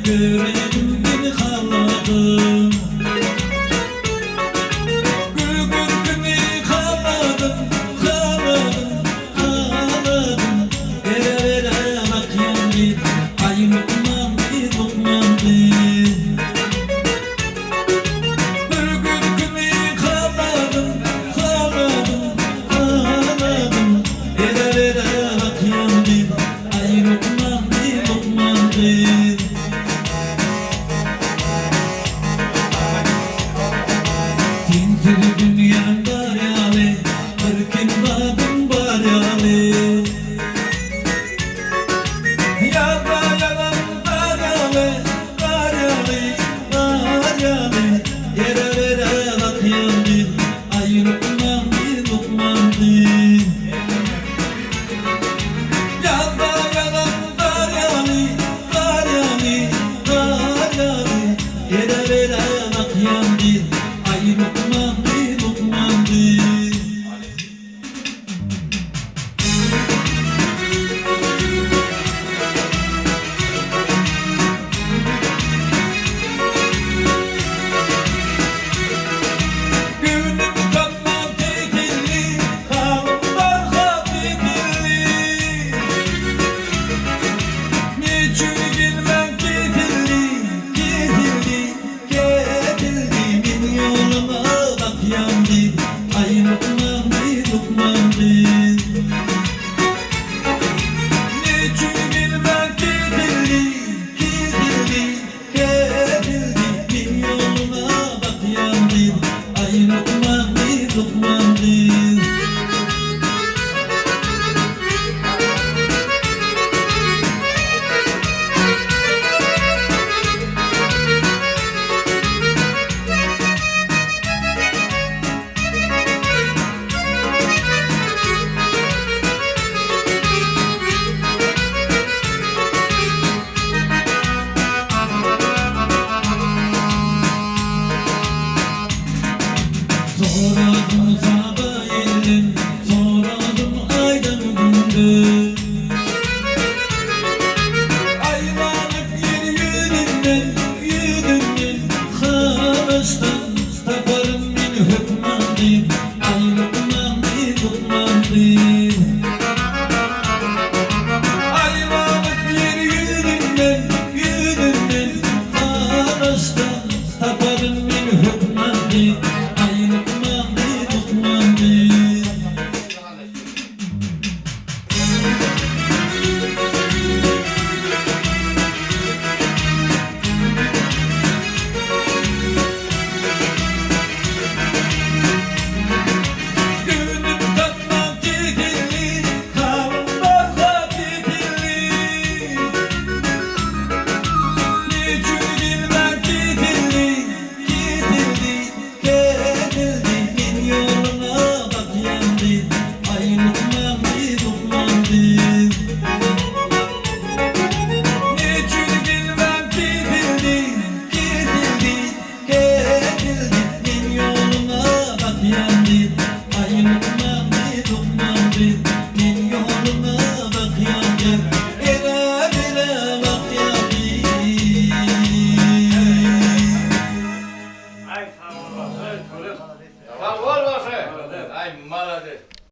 Görenim seni haladym. Gül görküňi haladym, haladym, haladym. Bere-bere bakýan gyz, aý lukman gyz, lukman gyz. Gül görküňi haladym, haladym, haladym. Bere-bere bakýan gyz, aý lukman gyz, lukman gyz. Sensiz dünýäm bar ýaly, Bir kem zadym bar ýaly. Ýazda ýagan gar ýaly, gar ýaly, gar ýaly. Ýere-bere bakýan gyz, aý lukman gyz, lukman gyz. Ýazda ýagan gar ýaly, gar ýaly, gar ýaly, Ere-bere bakýan gyz, aý lukman gyz, lukman gyz. Göwnüm tapman teselli, Halym barha teselli. Neçün gelmän kesildi, kesildi, kesildi. Men ýoluma bakýan gyz, aý lukman gyz, lukman gyz. Neçün gelmän kesildi, kesildi, Kesildi men ýoluna bakýan gyz, Aý lukman gyz, lukman gyz. Soradym saba ýelden, soradym aýdan günden. Aýlanyp ýer ýüzünden, ýüzünden, halaşdan taparyn men hökman diýip, aý lukman diýip, lukman diýip. Aýlanyp ýer ýüzünden, ýüzünden, Garaşdan taparyn men hökman diýip, Aý lukman diýip, lukman diýip. Göwnüm tapman teselli, Halym barha teselli. Neçün gelmän kesildi, kesildi, kesildi. Men ýoluňa bakýan gyz, aý lukman gyz, lukman gyz. Neçün gelmän kesildi, kesildi, Kesildi men ýoluňa bakýan gyz, Aý lukman gyz, lukman gyz, Men ýoluňa bakýan gyz, Bere-bere bakýan gyz. Aý sag bol. Sag bol.